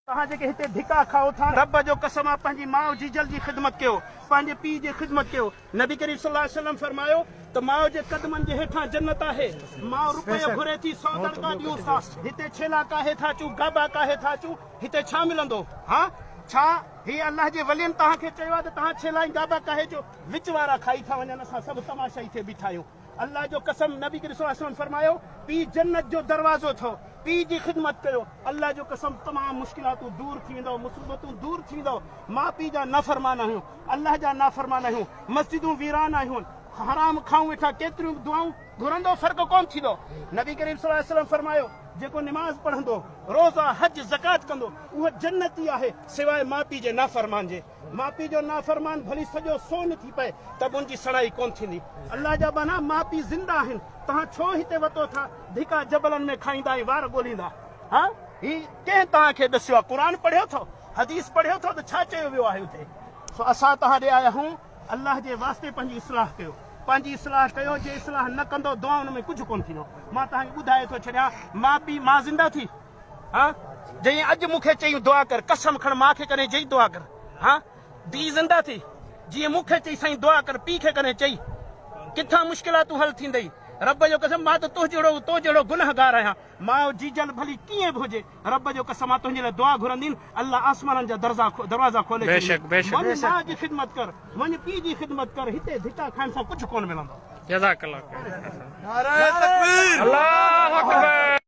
توهان جيڪي هتي ڌڪا کائو ٿا، رب جو قسم آ پنهنجي ماء جيجل جي خدمت ڪيو، پنهنجي پيء جي خدمت ڪيو. نبي ڪريم صلي الله عليه وسلم فرمايو ته ماء جي قدمن جي هيٺان جنت آهي. ماء روپيه گهري ٿي سو دڙڪا ڏيونس ٿا، هتي ڇيلا ڪاهي ٿا اچون، گابا ڪاهي ٿا اچون، هتي ڇا ملندو؟ ها؟ ڇا هي الله جي ولين توهان کي چيو آهي ته توهان ڇيلا ۽ گابا ڪاهي اچو؟ وچ وارا کائي ٿا وڃن، اسان سڀ تماشائي ٿي بيٺا آهيون. الله جو قسم نبي ڪريم صلي الله عليه وسلم فرمايو پيء جنت جو دروازو اٿو پيء جي خدمت ڪيو الله جو قسم تمام مشڪلاتون دور ٿي ويندو مصيبتون دور ٿي ويندو ماء پيء جا نافرمان آهيون الله جا نافرمان آهيون مسجدون ويران آهيون حرام کائون ويٺا ڪيتريون به دعائون گهرندو فرق ڪون ٿيندو نبي ڪريم صلي الله عليه وسلم فرمايو جيڪو نماز پڙهندو روزا حج زڪوات ڪندو اهو جنتي آهي سواء ماء پيء جي نافرمان جي ماء پيء جو نافرمان ڀلي سڄو سون ٿي پئي ته به ان جي سڻائي ڪونه ٿيندي. الله جا ٻانها ماء پيء زنده آهن، توهان ڇو هتي وتو ٿا ڌڪا جبلن ۾ کائيندا ۽ وار ڳوليندا؟ ها هي ڪنهن توهان کي ڏسيو آهي؟ قرآن پڙهيو اٿو؟ حديث پڙهيو اٿو ته ڇا چيو ويو آهي اتي؟ سو اسان توهان ڏي آيا آهيون، الله جي واسطي پنهنجي اصلاح ڪيو، پنهنجي اصلاح ڪيو، جي اصلاح نه ڪندؤ دعائن ۾ ڪجهه ڪونه ٿيندو. مان توهان کي ٻڌائي ٿو ڇڏيان، ماء پيء ماء زنده ٿي؟ ها جئين اڄ مون کي چيئين دعا ڪر قسم کڻ ماء کي ڪڏهن چئي دعا ڪر ها ڌيء زنده ٿي جيئن مون کي چئي سائين دعا ڪر پيء کي ڪڏهن چئي ڪٿان مشڪلاتون حل ٿيندئي رب جو قسم مان ته تو جهڙو تو جهڙو گنهگار آهيان ماء جيجل ڀلي ڪيئن به هجي رب جو قسم مان تنهنجي لاء دعا گهرندين الله آسمانن جا درزا دروازا کولي ڇڏيندو وڃ ماء جي خدمت ڪر وڃ پيء جي خدمت ڪر هتي ڌڪا کائڻ سان ڪجهه ڪونه ملندو. جزاڪ الله خير. نعره تڪبير. الله اڪبر.